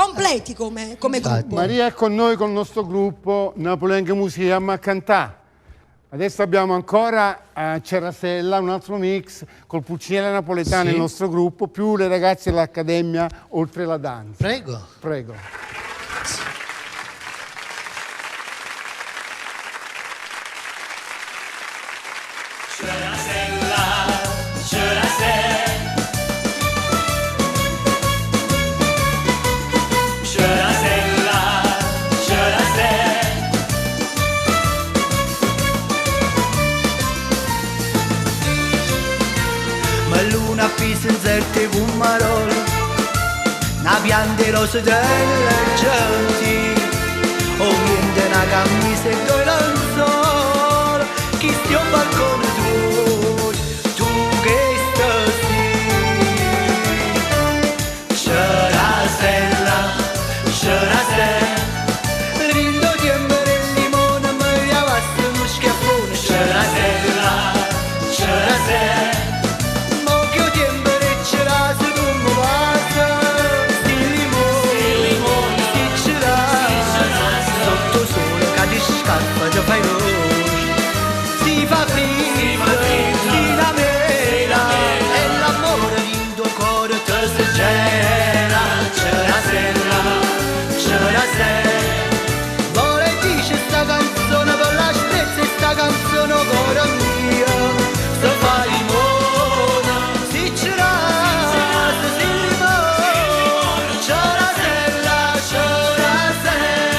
Completi come gruppo. Maria è con noi, con il nostro gruppo Napolenga Museum a cantare. Adesso abbiamo ancora a Cerasella un altro mix col Pulcinella Napoletano, il nostro gruppo, più le ragazze dell'Accademia Oltre la Danza. Prego. Prego. Ma luna appesa in certe pomarole, una pianta di rose delle genti, o niente una camicia e due lenzuola, chi stia un balcone tuo, tu che stai. Cerasella, cerasella, rindo tempo del limone, mi lavasse uno schiaffone. Cerasella, cerasella, mo che ho tempo di cerasa tu mi passa, sti limoni, sti cerasa, sotto sole che ti scappa ti fai rosso, si fa freddo, si la mela, e l'amore in tuo cuore ti si gela. Cerasella, cerasella, vuole dice sta canzone per la sprezza e sta canzone cuore mio, se fa limone, si cerasa, si limone, cerasella, cerasella,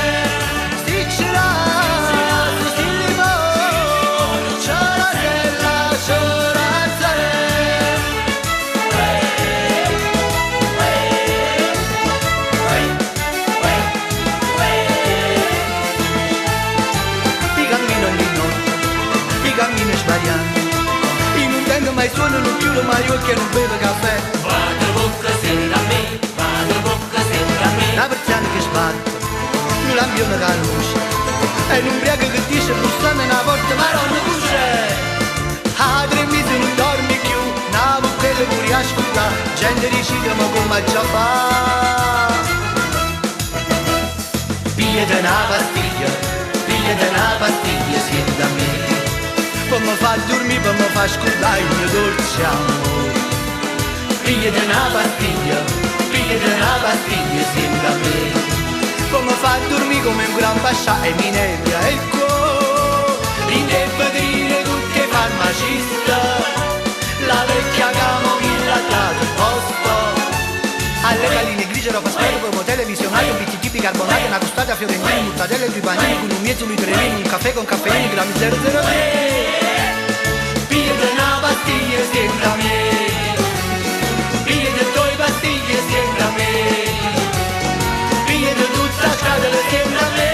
si cerasa, si limone, cerasella, cerasella. Ti cammino ogni notte, ti cammino sbagliando. Io non tengo mai suono, non chiudo mai gli occhi e non bevo caffè. Vado bocca sembra a me, vado bocca sembra a me. Una persiana che sbatte, un lampione che luce. E un ubriaco che dice bussando una porta, Madonna tu c'è. Ah, 3 mesi non dormi più, una bocchella pure a ascoltare. Gente decide ma come già fa. Pigliate una pastiglia, pigliate una pastiglia, siete da me. Poi mi fa dormire, poi mi fa scordare il mio dolce amore. Pigliate una pastiglia, pigliate una pastiglia, siete da me. Poi mi fa dormire come un gran pascià e mi inebria il cuore. Rinde vetrine tutte farmacista, la vecchia camomilla ha dato il posto. Alle galline grigie roba spero come televisionato, BTT bicarbonato, una costata fiorentina, mortadella e due panini con un mezzo litro di vino, un caffè con caffeina, grammi 003. Pigliate una pastiglia sembra a me, pigliate due pastiglie sembra a me, pigliate tutta la scatola sembra a me.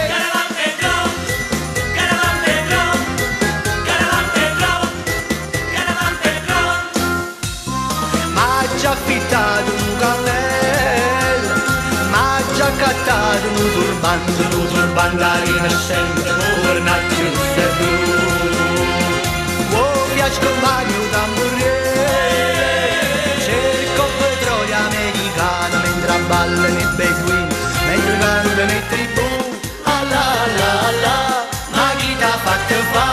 Caravan Pedro, Caravan Pedro, Caravan Pedro, Caravan Pedro. Ma già affittato un cammello, ma già accattato un turbante a rinascente, un vernacchio rosso e blu. Oh, fiasco bagno tamburriere, cerco petrolio americano mentre ballano i beduini, mentre cantano i tribù. Allah, Allah, Allah, ma chi t'ha fatto fa?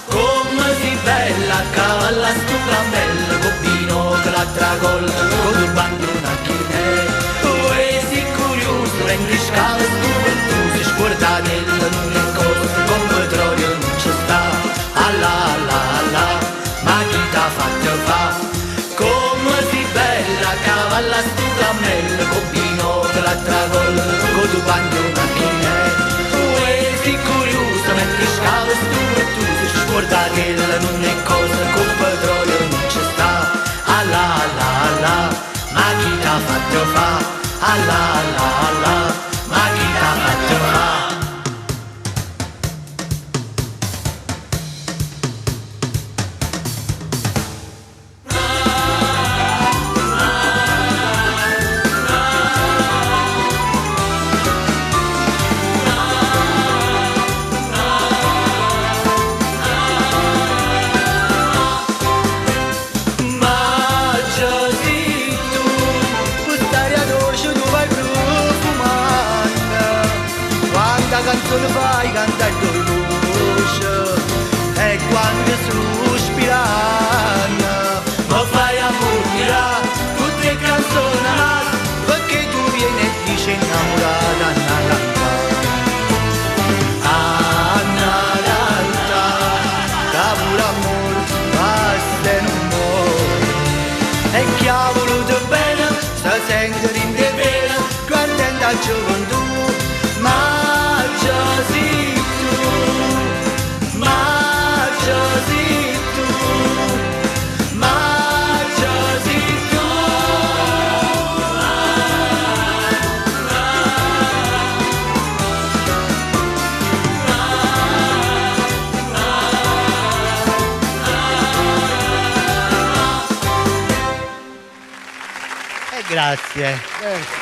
Come si bella, cavalla sto cammello, con vino che la tracolla, con turbante una chinè. Uè, sei curioso, prendi scala sto pertuso, sguardatella non è cosa, con petrolio non ci sta. Allah, Allah, Allah, ma chi t'ha fatto fa? Come si bella, cavalla sto cammello, con vino che la tracolla, con turbante una chinè. Uè, sei curioso, mentre scala sto pertuso, sguardatella non è cosa, con petrolio non ci sta. Allah, Allah, Allah, ma chi t'ha fatto fa? Allah, Allah, Allah, ma chi t'ha fatto fa? Ma già sei tu, quest'aria dolce tu vai canzone fai cantare due voci e quando sospirano mi fai ammucchiare tutte le canzoni amate perché tu vieni e dici innamorata na na na. Ah, na na na, che pure amore basta e non muore. E chi ha voluto bene si sente in te vene quando è da gioventù. Ma già sei tu, ma già sei tu, ma già sei tu. E grazie.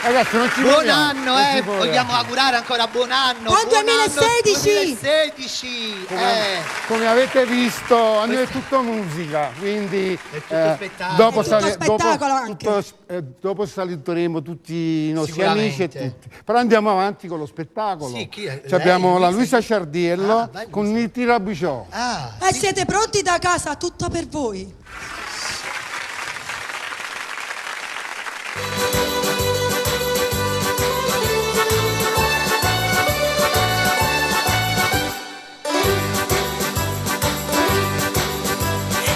Ragazzi, non ci Buon vogliamo, anno, non ci eh. vogliamo. Vogliamo augurare ancora buon anno. Buon 2016. 2016. Come, come avete visto, a noi è tutto musica, quindi È tutto spettacolo. dopo, È tutto spettacolo anche. dopo saluteremo tutti i nostri amici e Sicuramente. tutti. Però andiamo avanti con lo spettacolo. Sì, chi è? Ci abbiamo Lei, la Luisa? Luisa Ciardiello Ah, vai, con il Tirabusciò. Ah, E siete pronti da casa? Tutto per voi.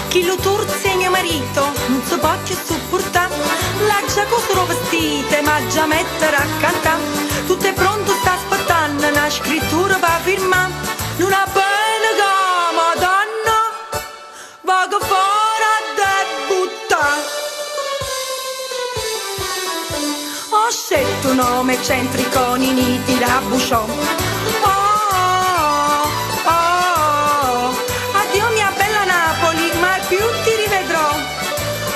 Chi lo turze mio marito non si può più sopportare. L'aggia cosa vestite ma già mettere a cantare. Tutto è pronto, sta aspettando una scrittura per firmare. Non ha bene che madonna vago fuori a debuttare. Ho scelto un nome eccentrico, Nini Tirabusciò. Oh, oh, oh, addio mia bella Napoli, mai più ti rivedrò.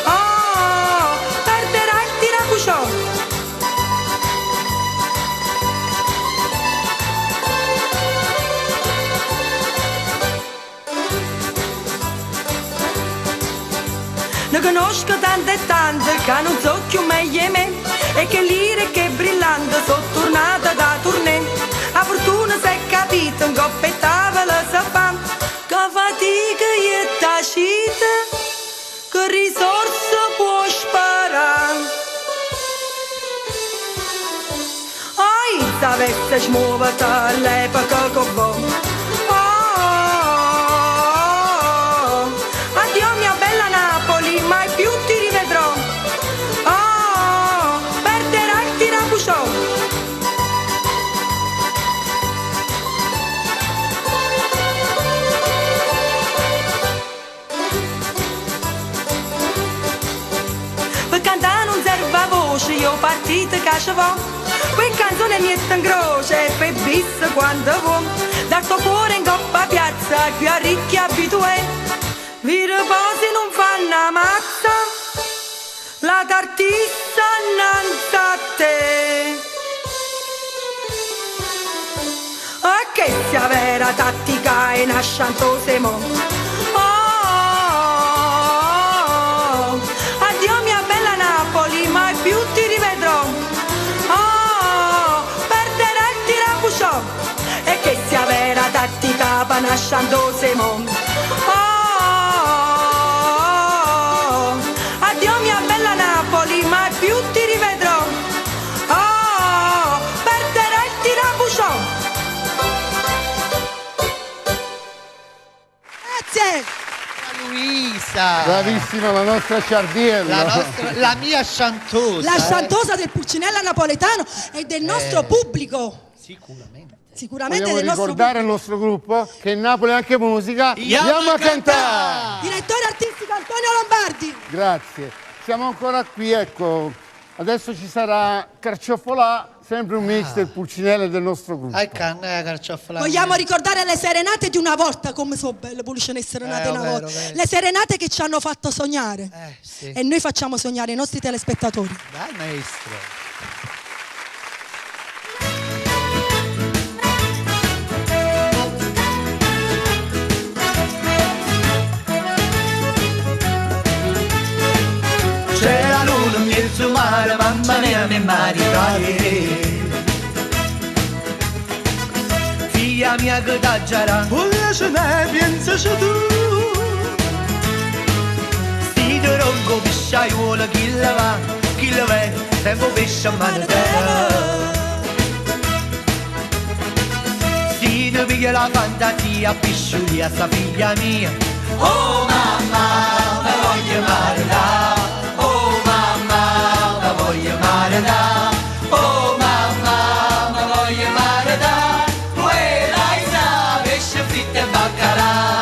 Oh, perderà il Tirabusciò. Ne conosco tante e tante che non so più meglio di me e che lire che brillante sono tornata da tournée. A fortuna si è capita, un coppa e tavola si fa, che fatica e tacita, che risorse può sparare. Ai, s'avesse smuovata all'epoca che vo. Oh, oh, oh, addio mia bella Napoli, mai più ti rivedrò. Oh, perderà il tirabusciò. Per cantare non serve a voce, io partita che ci vo. Que canzone mi è in croce e per bis quando vuoi. Dal tuo cuore in coppa piazza, qui a ricchi abituè. Vi riposi non fanno una mazza, la tartissa innanzi a te. E che sia vera tattica e nasciantose mo. Oh, oh, oh, addio mia bella Napoli, mai più ti rivedrò. Oh, perderà il tirabusciò. E che sia vera tattica pa nasciantose mo. Oh, oh, oh, addio mia bella Napoli, mai più ti rivedrò. Oh, perderà il tirabusciò. Grazie. Luisa. Bravissima la nostra Ciardiello. La mia sciantosa. La sciantosa del Pulcinella napoletano e del nostro pubblico. Sicuramente. Sicuramente Vogliamo del nostro ricordare al nostro gruppo che in Napoli è anche musica. Andiamo a cantare! Direttore artistico Antonio Lombardi. Grazie. Siamo ancora qui, ecco. Adesso ci sarà Carciofolà, sempre un mix del Pulcinella e del nostro gruppo. Ai canne, carciofola. Vogliamo ricordare le serenate di una volta, come sono belle Pulcinella serenate una ovvero, volta. vero. Le serenate che ci hanno fatto sognare. Sì. E noi facciamo sognare i nostri telespettatori. Dai, maestro. C'è la luna in mezzo mare, mamma mia mi maritai. Figlia mia che t'aggiarà Voglio ne pensaci tu. Si te ronco pisciaiuolo chi la va, chi la va, tempo pesce a mano terra. Si te piglia la fantasia, pisciulia sta figlia mia. Oh mamma, mi voglio marità. Oh mamma, mi voglio marità. Oh mamma, mi voglio marità. Quella sa, pesce fritto e baccalà.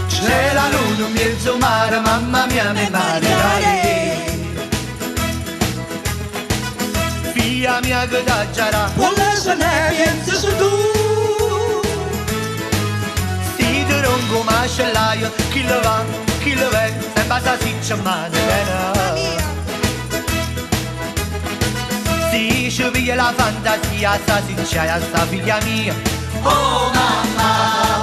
C'è la luna in mezzo mare, mamma mia, mi marità. Figlia mia che t'aggiarà. Voglio ne pensaci tu. Si te ronco macellaio, chi lo va, chi lo va, sempre salsiccia in mano terra. Si ci piglia la fantasia, salsiccia e sta figlia mia. Oh mamma,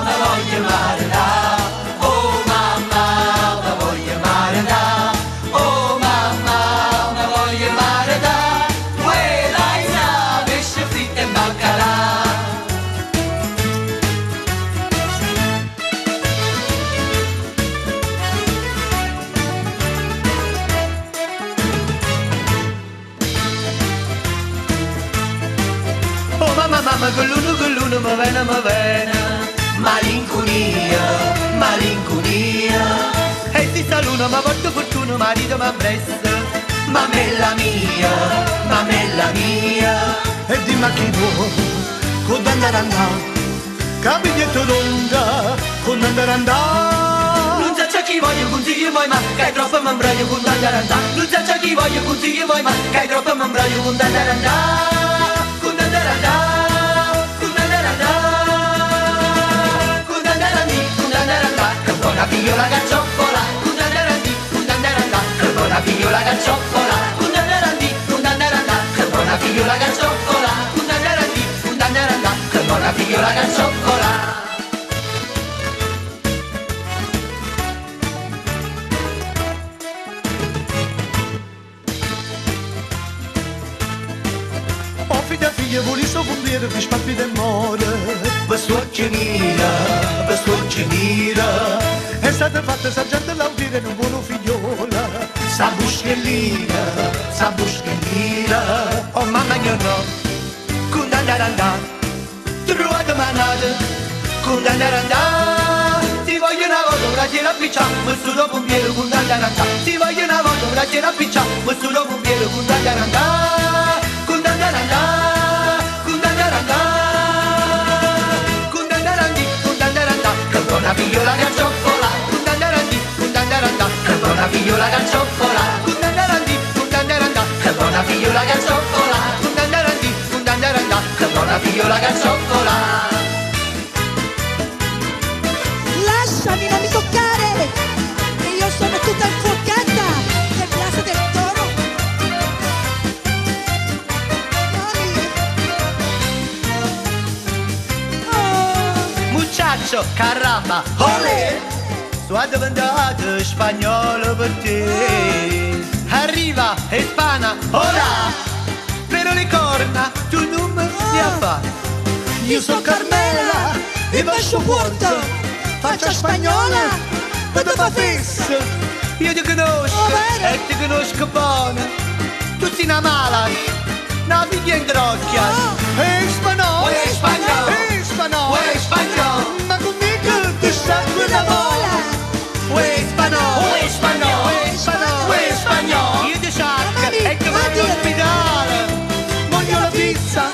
mi voglio marità. Oh mamma, mi voglio marità. Oh mamma, mi voglio marità. Quella sa, pesce fritto e baccalà. Oh mamma mamma con l'uno mi viene mi viene. Malinconia, malinconia. E si sta luna mi porta fortuna marito mi presta. Mamella mia, mamella mia. E dimmi a chi vuoi, con andare andare, che biglietto d'onda, con andare andare. Non sa chi voglio consiglio voi ma che è troppo m'imbraglio con tantarantà. Non sa chi voglio consiglio voi ma che è troppo m'imbraglio con tantarantà. Con tantarantà, con tantarantà. Con tantarantì, con tantarantà, che buona figliola caccioffola. Con tantarantì, con tantarantà, che buona figliola caccioffola. Con tantarantì, con tantarantà, che buona figliola caccioffola. Con tantarantì, con tantarantà, che buona figliola caccioffola. Oh figlia figlia, volisse pompiere per spalpite e more. Per suoccia nera, per suoccia nera. È stata fatta sergente l'audire non buono figliola. Sa buschellina, sa buschellina. Oh mamma mia no, con tantarantà, trovate manate, con tantarantà. Ti voglio una volta, una cera appiccia, ma su dopo un piede con tantarantà. Ti voglio una volta, una cera appiccia, ma su dopo un piede con tantarantà. Con tantarantà, con tantarantà. Con tantarantì, con tantarantà, che buona figliola caccioffola. Con tantarantì, con tantarantà, che buona figliola caccioffola. Con tantarantì, con tantarantà, che buona figliola caccioffola. Con tantarantì, con tantarantà, che buona figliola caccioffola. Lasciami, non mi toccare, che io sono tutta infuocata del Plaza del Toro. Mami. Oh. Muchacho, caramba, olè! Sono diventato spagnolo per te. Arriva, Hispana, ora! Però le corna tu non me ne fa. Io sono Carmela e bacio porta, faccia spagnola, ma te fa fessa. Io ti conosco Oh, vero? e ti conosco buona. Tu sei una mala, una figlia in crocchia. Oh. E spagnolo, Uè, spagnolo. e spagnolo, Uè, spagnolo. Ma conmigo ti sciacqui La la vola. Uè, spagnolo, uè, spagnolo, uè, spagnolo, uè, spagnolo. Io ti sciacco Mamma e ti mando mia. all'ospedale. Voglio la pizza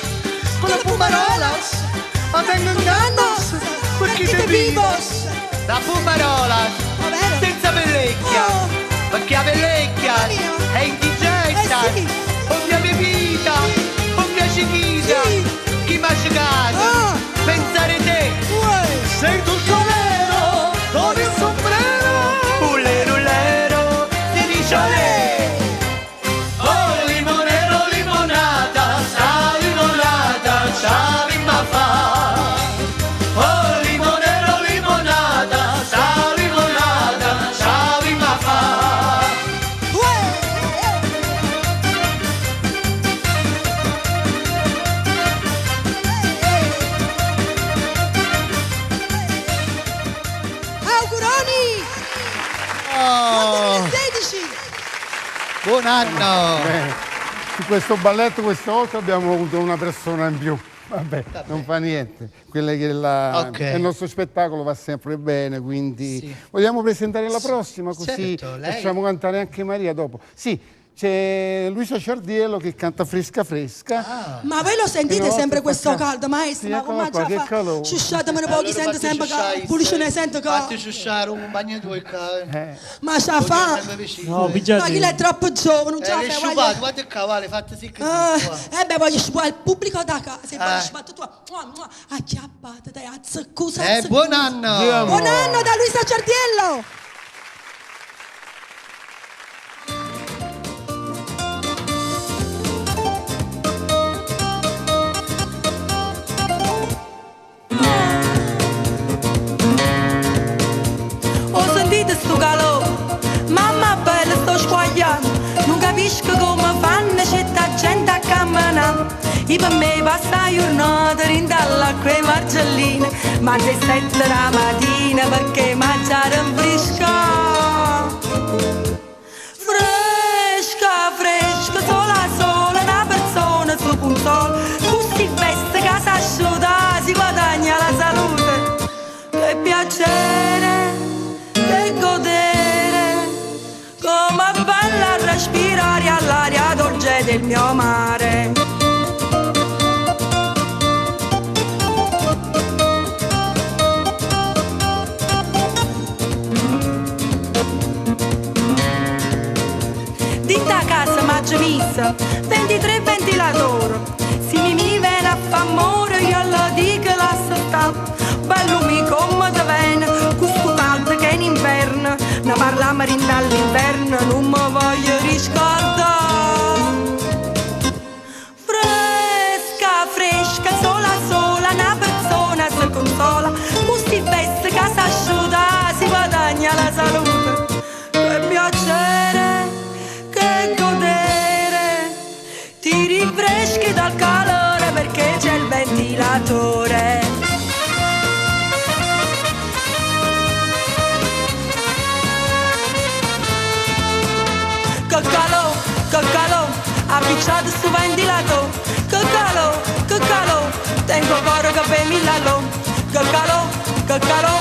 con la pumarolas, ma tengo in ganas perché te vivos. La fumarola, Va bene? senza pellecchia, Oh. perché la pellecchia Mamma mia. è indigesta. Eh sì. O mia bebita, o mia chiquita, Sì. chi mi ha scioccato? Ah. Pensare te, Uè. Sei tu il colero con il sombrero. ullero, ullero, si dice olè. Oh limonero, limonata, sta limonata, c'avi ma fa. Oh limonero, limonata, sta limonata, c'avi ma fa. Uè. Buon anno! Bene. Su questo balletto questa volta abbiamo avuto una persona in più. Vabbè, non fa niente. Quella che è la- Ok. il nostro spettacolo va sempre bene, quindi Sì. vogliamo presentare la prossima così Certo, lei. facciamo cantare anche Maria dopo. Sì, c'è Luisa Ciardiello che canta Fresca Fresca. Ah. Ma voi lo Che sentite una sempre volta questo facciamo- caldo, maestro? Sì, Ma eccolo come qua, già che fa? calore. Sciusciatemene pochi, Allora sento fatti sempre sciusciare, che pure ce ne sento che. Fatti sciusciare un bagno tuo qua. Eh. Ma ce la fa? No, Ma chi è troppo giovane, non ce la Eh, fa, sciupato, guarda. guarda qua, vale, fatti sì Ah, qua. eh beh, voglio sciupare il pubblico da casa, se voglio Eh. sciupare tu, mua, mua, acchiappate, dai, azzeccusa, Eh, buon anno! Andiamo. Buon anno da Luisa Ciardiello! Ho sentito sto calore, mamma bella sto squagliando, non capisco come fanno, c'è ta gente a camminare. E per me passa la giornata in dall'acqua e margellina, ma alle 7 della mattina perché mangiare in fresca. Fresca, fresca, sola sola, una persona su console, questi feste che si asciuga, si guadagna la salute. Che piacere, che godere, come bella respirare all'aria dolce del mio mare. Dinta a casa m'aggio messa 23 ventilatori. Se mi mi viene a fa amore io lo dico la sta. Bello mi come te viene, questo caldo che è in inverno. Ne parliamo dall'inverno, non mi voglio riscaldare. Fresca, fresca, sola sola, una persona si consola. Questi veste che si asciuga, si guadagna la salute. Che piacere, che godere, ti rinfreschi dal calore perché c'è il ventilatore. Che calò, che calò, appicciato su ventilatore. Che calò, che calò, tengo cuore che per millalò. Che calò, che calò,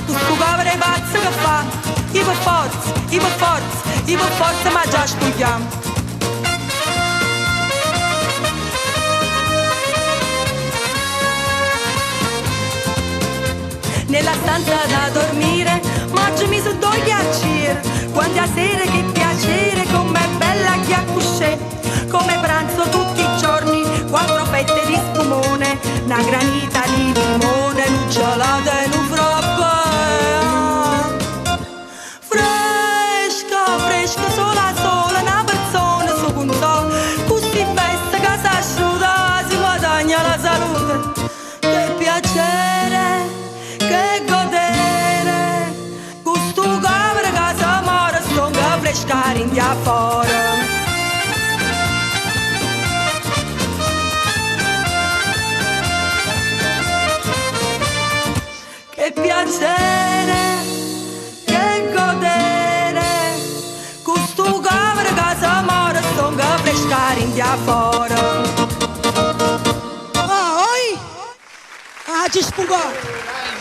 tu sto cavolo pazzo che fa. Io per forza, io per forza, io per forza ma già spugliamo. Nella stanza da dormire, ma ci mi sono due ghiacciere. Quando a sera che piacere, com'è bella chiacusce. Come pranzo tutti i giorni, quattro fette di spumone, una granita di limone, un gelato e un frappè. Fresca, fresca, sola sola, una persona su console. Questi feste che si asciuga, si guadagna la salute. Che piacere, che godere, questo cavolo che si muore, stonga fresca rindia fuori. Che piacere, che godere, questo cavolo che si muore, stonga fresca rindia fuori. Ah, oi! Ah, ci sfugò!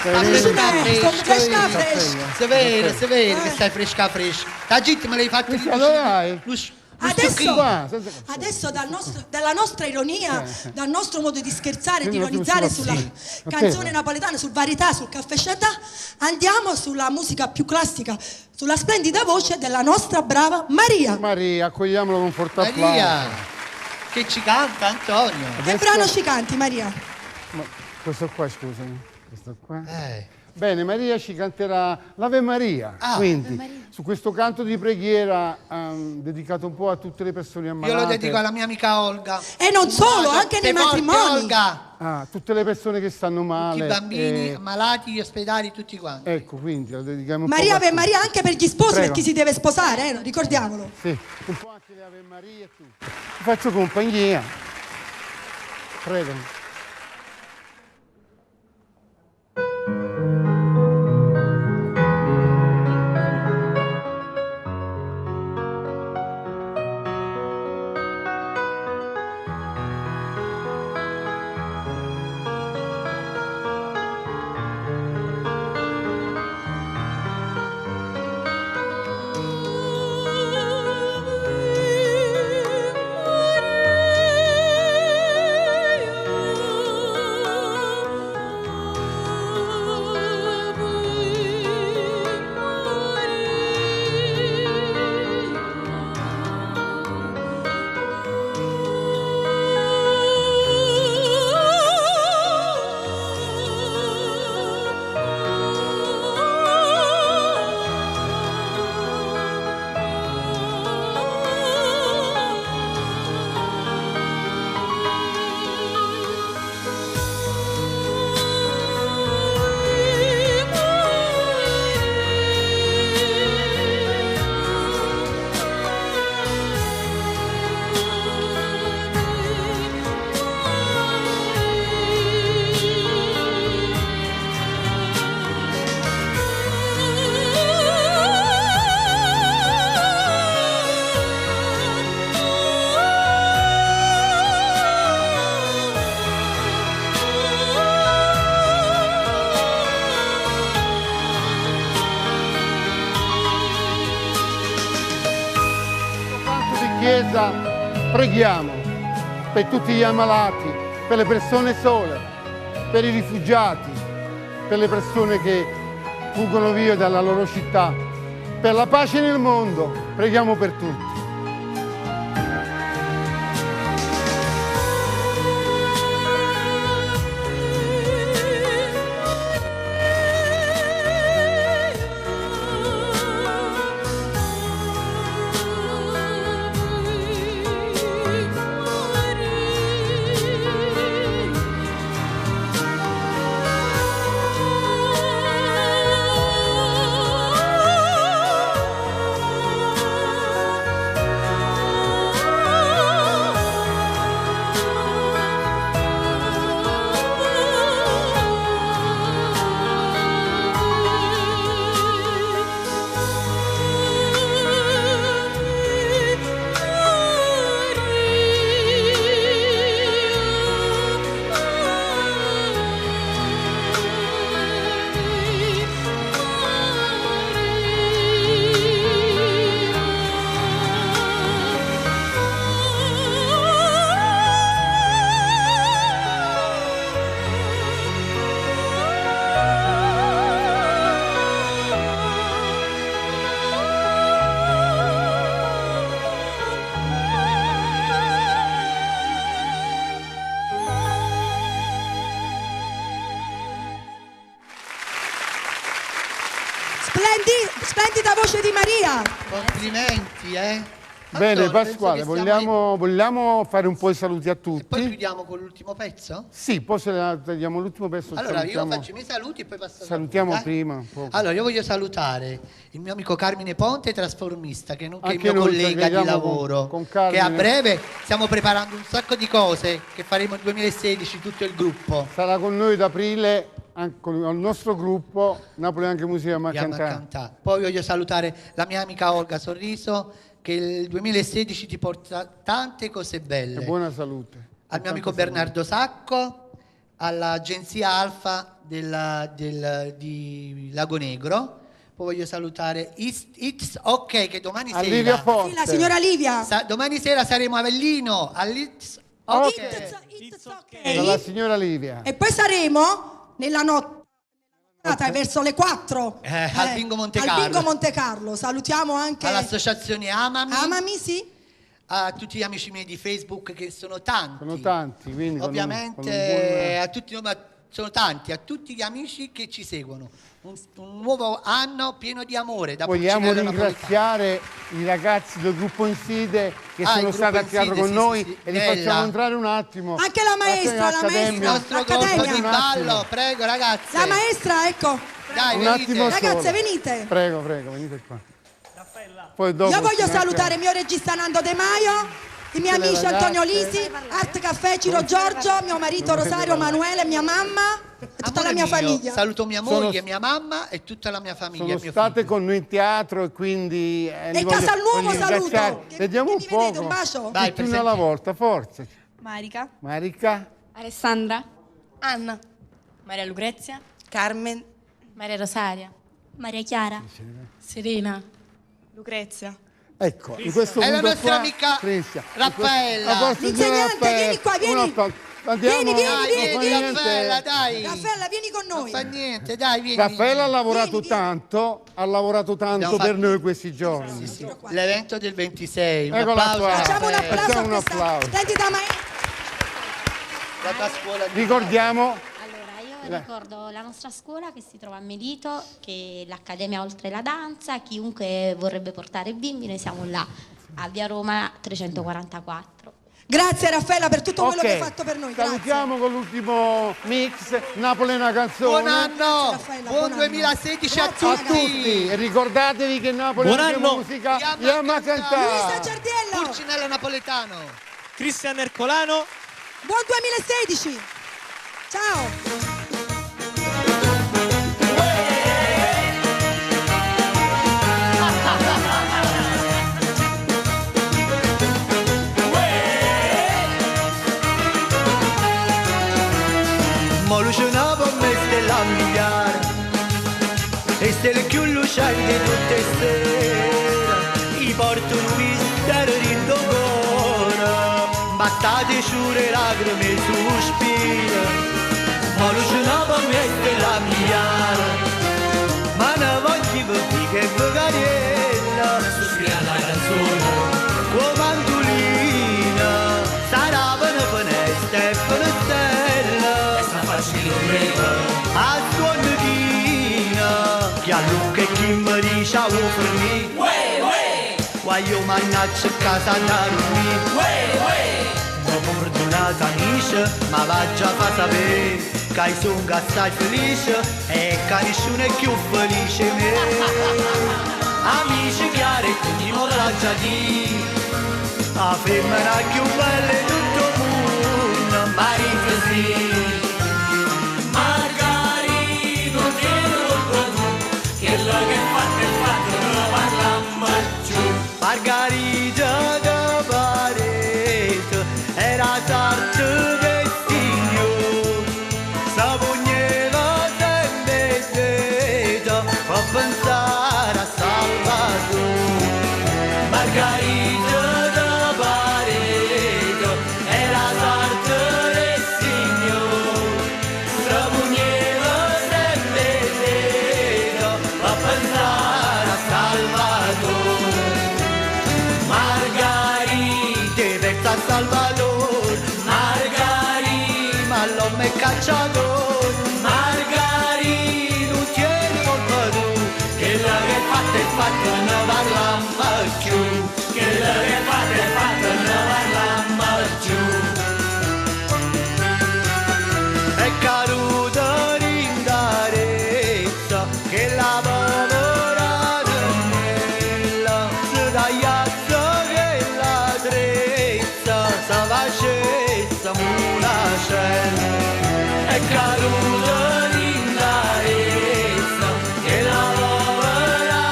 Sta fresca, Sto fresca. fresca, fresca. Si vede, si vede che stai fresca, fresca. La gente me l'hai fatta Sì, allora, eh. Adesso, Qua, senza- adesso dal nostro- dalla nostra ironia, dal nostro modo di scherzare, di Quindi non ironizzare sulla- sulla sì. canzone Ok. napoletana, sul varietà, sul caffè Sciatà, andiamo sulla musica più classica, sulla splendida voce della nostra brava Maria. Maria, accogliamolo con forte applauso. Maria, che ci canta Antonio. Che brano ci canti, Maria? Ma questo qua, scusami, questo qua. Eh. Bene, Maria ci canterà l'Ave Maria, Ah. quindi su questo canto di preghiera dedicato un po' a tutte le persone ammalate. Io lo dedico alla mia amica Olga. E non solo, Un bacio. anche nei Sei forte, matrimoni. Olga. Ah, tutte le persone che stanno male. Tutti i bambini ammalati, gli ospedali, tutti quanti. Ecco, quindi la dedichiamo un Maria po' a Ave tutti. Maria anche per gli sposi, Prego. per chi si deve sposare, ricordiamolo. Sì, un po' anche le Ave Maria e tutto. Ti faccio compagnia. Prego. casa, preghiamo per tutti gli ammalati, per le persone sole, per i rifugiati, per le persone che fuggono via dalla loro città, per la pace nel mondo, preghiamo per tutti. Splendida voce di Maria. Complimenti, eh. Bene, Antonio, penso Pasquale, che siamo vogliamo fare un po' i saluti a tutti? Poi chiudiamo con l'ultimo pezzo? Sì, poi se la tagliamo l'ultimo pezzo. Allora, io salutiamo, faccio i miei saluti e poi passo a salutiamo dai. prima un po'. Allora, io voglio salutare il mio amico Carmine Ponte, trasformista, che nonché il Anche mio noi ci collega di vediamo lavoro, con che a Carmine. breve stiamo preparando un sacco di cose che faremo nel 2016, tutto il gruppo. Sarà con noi ad aprile anche con il nostro gruppo Napoli Anche Musica Ma Andiamo a Cantà. cantare. Poi voglio salutare la mia amica Olga Sorriso, che il 2016 ti porta tante cose belle. E buona salute. Al mio amico Bernardo Sacco, all'agenzia Alfa di Lago Negro. Poi voglio salutare It's Ok, che domani A sera. Livia Forte. Sì, la signora Livia. Domani sera saremo a Avellino all'It's Ok. It's ok. Dalla signora Livia. E poi saremo nella notte verso le 4 al Bingo Monte Al Carlo. Bingo Monte Carlo. Salutiamo anche All'associazione Amami. Amami, sì. A tutti gli amici miei di Facebook, che sono tanti. Sono tanti, quindi con un- Ovviamente con un buon- a tutti, no, ma sono tanti, a tutti gli amici che ci seguono. Un nuovo anno pieno di amore da Vogliamo Pulcinella Napoletano. ringraziare i ragazzi del gruppo Inside che Ah, sono il gruppo stati a teatro Inside, con sì, noi sì, sì. e li Bella. facciamo entrare un attimo. Anche la maestra, la Accademia. maestra. Il nostro Accademia. gruppo di Un attimo. ballo, prego ragazze. La maestra, ecco. Dai, Un venite. attimo solo. Ragazze, venite. Prego, prego, venite qua. Poi dopo Io voglio ci manca- salutare il mio regista Nando De Maio, i miei Tutte le amici Antonio ragazze. Lisi, Art Caffè, Ciro Giorgio, mio marito Rosario Manuele, mia mamma e tutta Amore la mia mio, famiglia. Saluto mia Sono- moglie, mia mamma e tutta la mia famiglia. Sono e mio state figlio. con noi in teatro e quindi... E Casalnuovo voglio saluto. ringraziare. Che- Vediamo che un mi vedete, poco. un bacio? Vai, Tutti una alla presenti. volta, forza. Marica. Marica, Alessandra. Anna. Maria Lucrezia. Carmen. Maria Rosaria. Maria Chiara. Serena. Lucrezia. ecco, in questo È la punto nostra qua, amica Cristian. Raffaella. A posto, L'insegnante, Raffaella. vieni qua, vieni. Un applauso. Andiamo, Vieni, vieni, Dai, vieni, non fa vieni, niente. Raffaella, dai. Raffaella, vieni con Non noi. fa niente, dai, vieni. Raffaella ha lavorato Vieni, vieni. tanto, ha lavorato tanto Abbiamo per fatto- noi questi giorni. Sì, sì. L'evento del 26. Un Eccola applauso. qua. Facciamo un Raffaella. applauso Facciamo a un questa applauso. splendida maestra. La tua scuola di Ricordiamo Allora, io ricordo la nostra scuola che si trova a Melito, che è l'Accademia Oltre la Danza, chiunque vorrebbe portare bimbi, noi siamo là, a Via Roma 344. Grazie Raffaella per tutto quello Ok, che hai fatto per noi. Grazie. Salutiamo con l'ultimo mix Napoli è una canzone. Buon anno, Grazie, Raffaella, buon buon anno. 2016 a Grazie, a tutti. tutti e ricordatevi che Napoli Buon è anche anno. musica Yamma Yamma cantà. cantà. Luisa Giardiello, Pulcinella Napoletano. Cristian Ercolano. buon 2016. Ciao. Mo luce una per me stella a migliare E stelle più lucenti tutte sere I porto un mistero di cuore. Mbattate sciure lacrime e sospiri Ma luce una pommetta la migliara Ma ne voglio per che vegariella Sospira la canzone Con mandolina Sarà per una finestra e per una stella E sta facile un A suonchina Chi a Luca e chi mi dice a fornì Guaglio mannaggia a casa da dormì Ho fortunata amica, ma va già fa sapere Che sono assai felice e che nessuno è più felice me. Amici chiari, ti vorrà già dire La femmina più bella di tutto il mondo, Marita sì. Margarita, non tieni colpa tu, quella che fatta è fatta, non parla mai più. Margherita da Paese era sarta del signore, s'apogneva sempre dentro per pensare a Salvatore. Margherita da Paese era sarta del signore, s'apogneva sempre dentro per pensare a Salvatore. Margherita pensa a Salvatore, Margherita, ma l'uomo è cacciatore, Margherita, non tiene colpa tu, Quella che fatta è fatta, non parla mai più. Quella che fatta è fatta, non parla mai più. È caduta in carezza che la povera nella si tagliazza che la trezza si facesse una scena. È caduta in carezza che la povera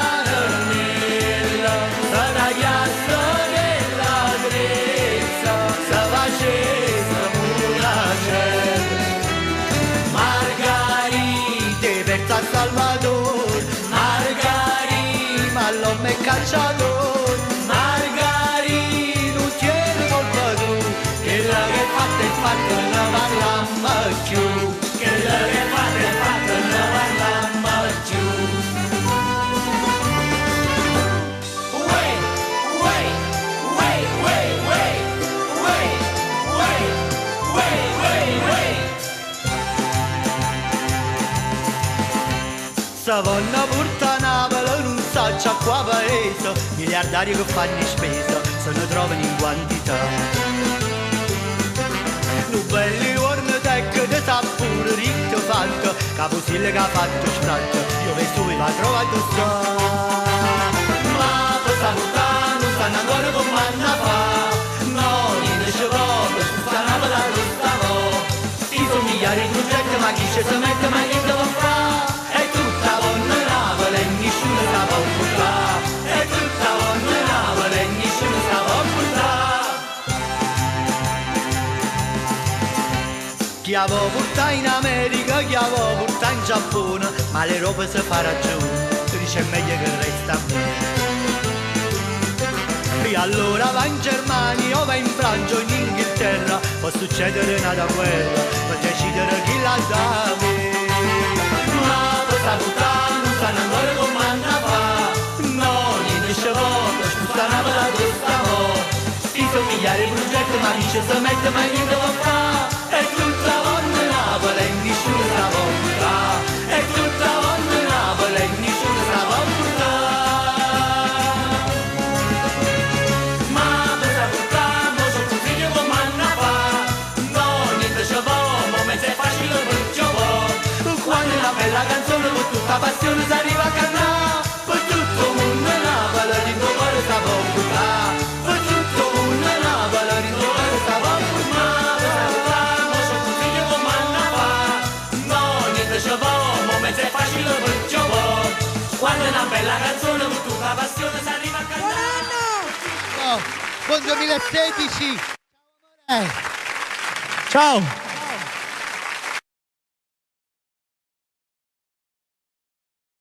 nella si tagliazza che la trezza si facesse una scena. Margherita pensa a Salvatore, Margherita, ma l'uomo è cacciatore, Margherita, non tiene colpa tu, Quella che fatta è fatta, non parla mai più. Quella che fatta è fatta, non parla mai più. Uè, uè, uè, uè, uè, uè, uè, uè, uè, uè. Savonna porta Napoli, non sa c'è qua paese, miliardari che fanno spesa, se ne trovano in quantità. Nu belli giorni tecco di sa pure ricco fatto, caposille che ha fatto sfratto, io vesto vi va trovato sta. Ma per salutare non sanno ancora come hanno fa, no, niente ci vuole, sta Napoli allo stavo. Ti sono migliaia di progetti, ma chi ci si mette, ma niente va fa. È tutta buona Napoli e nessuno sa può portare. È tutta buona Napoli e nessuno sa può portare. Chi avevo portato in America, chi avevo portato in Giappone, ma l'Europa si fa ragione, si dice è meglio che resta a me. E allora va in Germania o va in Francia o in Inghilterra, può succedere una guerra, per decidere chi la dà a me. Ma per salutare non sanno ancora come hanno fa, no, niente ci vuole, scusa Napoli la stavo. Ti sono migliaia di progetti, ma chi ci si mette, ma niente va fa. È tutta buona Napoli e nessuno sa può portare. È tutta buona Napoli e nessuno sa può portare. Ma per salutare, mo c'ho consiglio come hanno fa, no, niente ci vuole, mo mezzo è facile per ci vuole. Quando è una bella canzone con tutta passione si arriva a cantare, per tutto il mondo Napoli, di tuo cuore sa può portare. Per tutto il mondo Napoli, di tuo cuore sa può portare. Ma per salutare, mo c'ho consiglio come hanno fa, no, niente ci vuole, mo mezzo è facile per ci vuole. Quando è una bella canzone con tutta passione si arriva a cantare. Oh, buon 2016! Ciao!